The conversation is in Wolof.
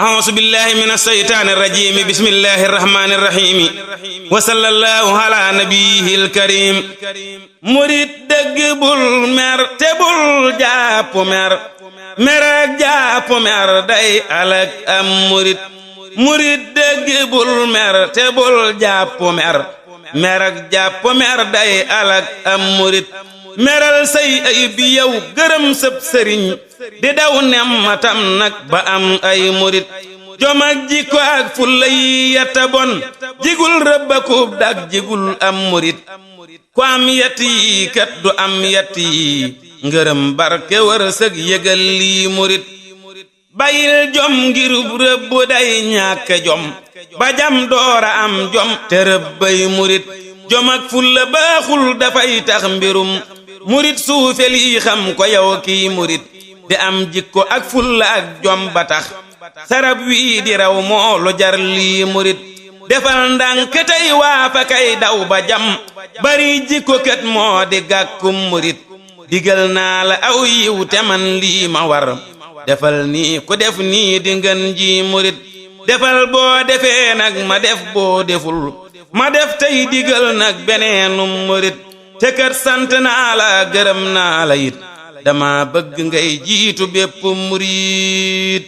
أعوذ بالله من الشيطان الرجيم بسم الله الرحمن الرحيم وصلى الله على نبيه الكريم murit dëgg bul mer te bul jàpp mer mer ak jàpp mer day alak am murit dëgg bul mer te bul jàpp mer mer ak jàpp mer day alak am murit meral say ay bi yow gërëm sëb sëriñ di daw nemmatam nag ba am ay murit jom ak jikko ak fulla yi yatta bon jigul rëbbakub dak jigul am murit ku am yett yi kat du am yett yi ngërëm barke wërsëg yëgal lii murit bayil jom ngirub rëbb day ñàkk jom ba jam doora am jom te rëbbay murit jom ak fulla baaxul dafay tax mbirum murit suufe lii xam ko yow kii murit di am jikko ak fulla ak jom ba tax sarab wii di raw moo lu jar lii murit defal ndànk tey waafa kay daw ba jam bari jikko kat moo di gàkkum murit digal naa la aw yiw te man lii ma war defal nii ku def nii di ngën ji murit defal boo defee nag ma def boo deful ma def tey digal nag beneenum murit te kat sant naa la gërëm naa la it dama bëgg ngay jiitu bépp murit